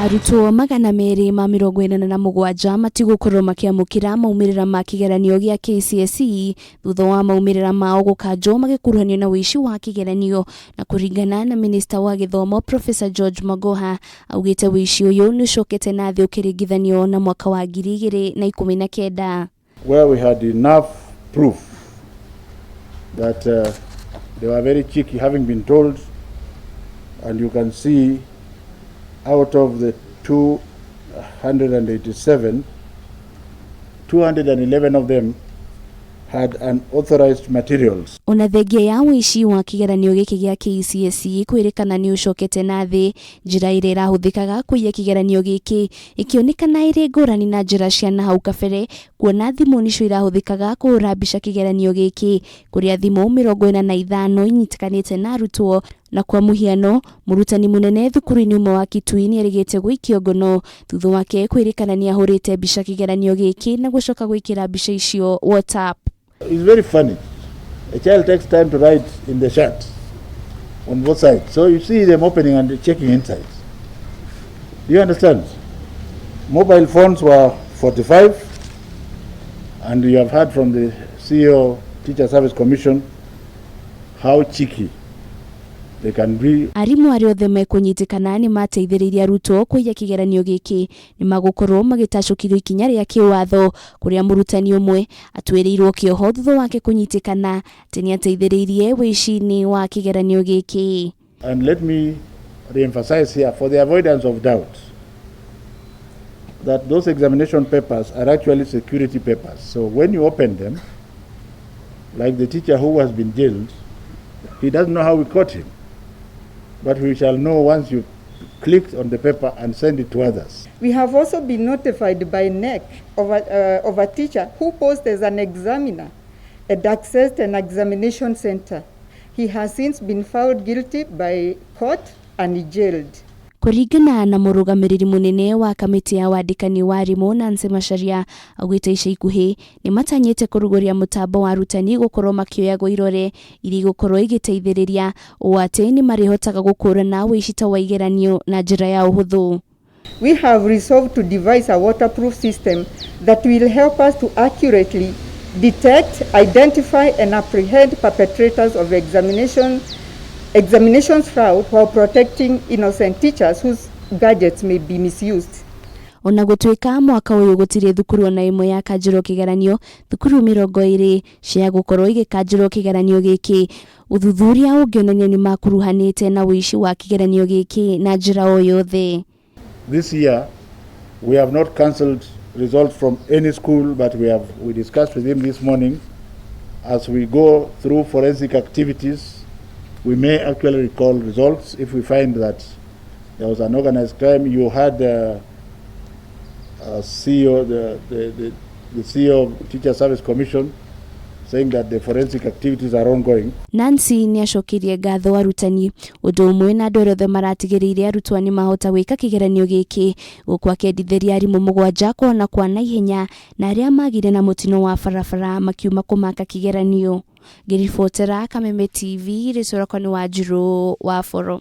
Arutwo 287 matigũkorwo makĩamũkĩra maumĩrĩra ma kĩgeranio gĩa KCSE thutha wa maumĩrĩra mao gũkanjwo magĩkuruhanio na ũici wa kĩgeranio. Na kũringana na minista wa gĩthomo Professor George Magoha, augĩte ũici ũyũ nĩ ũcokete na thĩ ũkĩringithanio na mwaka wa 2019. Where we had enough proof that they were very cheeky, having been told, and you can see out of the 287, 211 of them had unauthorized materials. Ona thengia ya ũici wa kĩgeranio gĩkĩ gĩa KCSE kwĩrĩkana nĩ ũcokete na thĩ, njĩra ĩrĩa ĩrahũthĩkaga kũiya kĩgeranio gĩkĩ ĩkĩonekana ĩrĩ ngũrani na njĩra cia na hau kabere, kuona thimũ nicio irahũthĩkaga kũhũra mbica kĩgeranio gĩkĩ, kũrĩa thimũ 45 inyitĩkanĩte na arutwo. Na kwa mũhiano, mũrutani mũnene thukuru-inĩ ũmwe wa Kitui nĩ erĩgĩte gũikio ngono thutha wake kwĩrĩkana nĩ ahũrĩte mbica kĩgeranio gĩkĩ na gũcoka gwĩkĩra mbica icio WhatsApp. It's very funny. A child takes time to write in the shirt on both sides. So you see them opening and checking inside. Do you understand? Mobile phones were 45, and you have heard from the CEO, Teacher Service Commission, how cheeky they can be. Arimũ arĩa othe mekũnyitĩkana nĩ mateithĩrĩirie arutwo kũiya kĩgeranio gĩkĩ nĩ magũkorwo magĩtacũkĩrio ikinya rĩa kĩwatho, kũrĩa mũrutani ũmwe atuĩrĩirwo kĩoho thutha wake kũnyitĩkana atĩ nĩ ateithĩrĩirie ũici-inĩ wa kĩgeranio gĩkĩ. And let me re-emphasize here, for the avoidance of doubt, that those examination papers are actually security papers. So when you open them, like the teacher who has been jailed, he doesn't know how we caught him. But we shall know once you click on the paper and send it to others. We have also been notified by KNEC of a teacher who posed as an examiner and accessed an examination center. He has since been found guilty by court and jailed. Kũringana na mũrũgamĩrĩri mũnene wa kamĩtĩ ya wandĩkani wa arimũ Nancy Macharia, augĩte ica ikuhĩ nĩ matanyĩte kũrugũria mũtambo wa arutani gũkorwo makĩoyagwo irore iria igũkorwo igĩteithĩrĩria ũũ atĩ nĩ marĩhotaga gũkũrana ũici ta wa igeranio na njĩra ya ũhũthũ. We have resolved to devise a waterproof system that will help us to accurately detect, identify, and apprehend perpetrators of examinations fraud while protecting innocent teachers whose gadgets may be misused. Ona gũtuĩka mwaka ũyũ gũtirĩ thukuru ona ĩmwe yakanjĩrwo kĩgeranio, thukuru 20 cia gũkorwo igĩkanjĩrwo kĩgeranio gĩkĩ ũthuthuria ũngĩonania nĩ makuruhanĩte na ũici wa kĩgeranio gĩkĩ na njĩra o yothe. This year, we have not cancelled results from any school, but we discussed with him this morning. As we go through forensic activities, we may actually recall results if we find that there was an organized crime. You had CEO, the CEO of Teacher Service Commission saying that the forensic activities are ongoing. Nancy nĩ acokeirie ngatho arutani ũndũ ũmwe na andũ arĩa othe maratigĩrĩire arutwo nĩ mahota gwĩka kĩgeranio gĩkĩ, gũkũ akĩendithĩria arimũ mũgwanja kuona kwa naihenya na arĩa magire na mũtino wa barabara makiuma kũmaka kĩgeranio. Ngĩribotera Kameme TV, rĩtwa rĩakwa nĩ Wanjirũ wa Boro.